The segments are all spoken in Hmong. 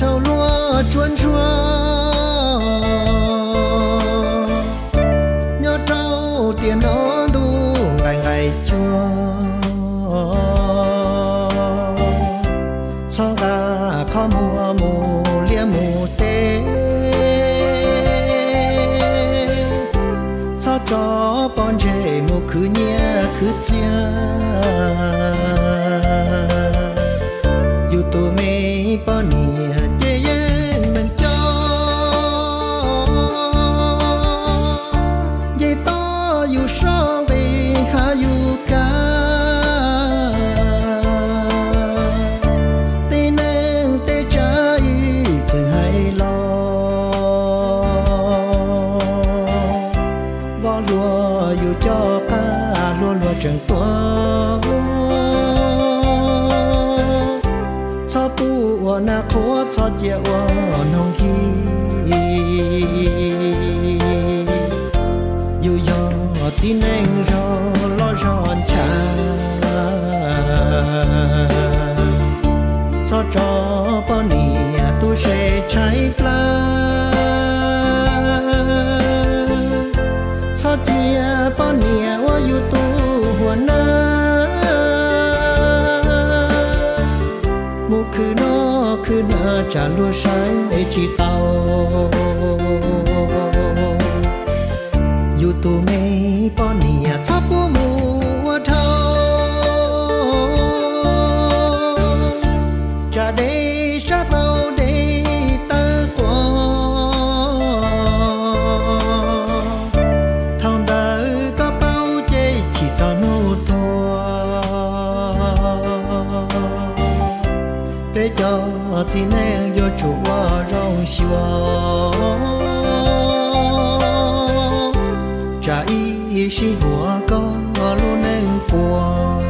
Rau luag tsuab ntsuag nyob rau tiam no ntuj nqaim nqaim cuag. Txhob nqa qhov muag mus liaj mus teb, txhob tso pob ntseg mus khwv nyiaj khwv txiaj. Yus tus me poj niam ces yeej meem coj, nce toj yus soj nqis hav yus kav. Tej neeg tej tsav ib txwm hais los, voj hlua yus coj qab hlua luag tseem tuag. Txhob pub ua nag qhuav, txhob cia ua noog khi. Yus yog txiv neej zog loj zog nchav, txhob tso poj niam tu se tshaib plab. Txhob cia poj niam ua yus tus huas nab, mus khwv noj khwv hnav tsam luag saib tsis taus. Yus tus me poj niam txhob pub mus ua dhau, tsam dej sab tau dej tawg quas. Thaum ntawd koj paub ces chim txog hnub tuag. Peb cov txiv neej yuav tsum ua zoo xyuas, tsam ib sij huam koj lub neej puas.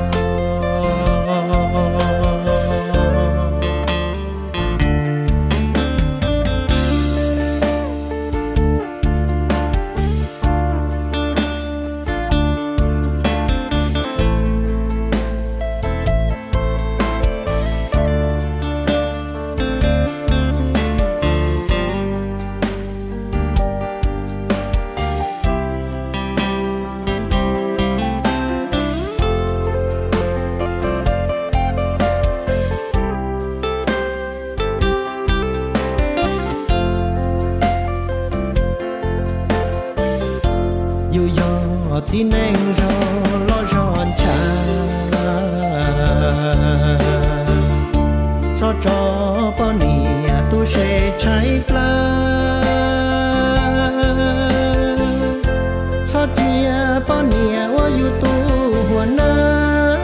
Yus yog txiv neej zog loj zog nchav, txhob tso poj niam tu se tshaib plab. Txhob cia poj niam ua yus tus huas nab,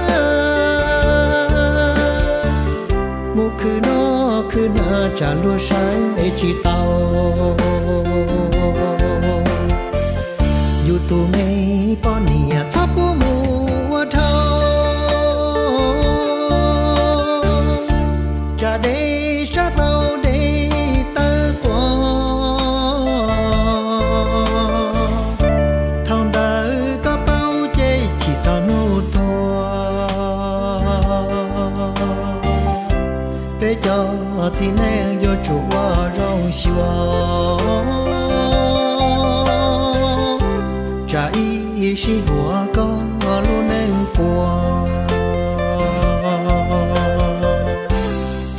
mus khwv noj khwv hnav tsam luag saib tsis taus. Yus tus me poj niam txhob pub mus ua dhau, tsam dej sab tau dej tawg quas. Thaum ntawd koj paub ces chim txog hnub tuag. Peb cov txiv neej yuav tsum ua zoo xyuas, tsam ib sij huam koj lub neej puas,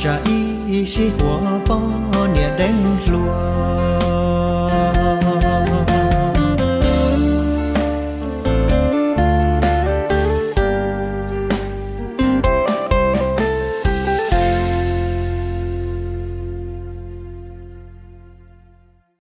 tsam ib sij huam poj niam deev hluas.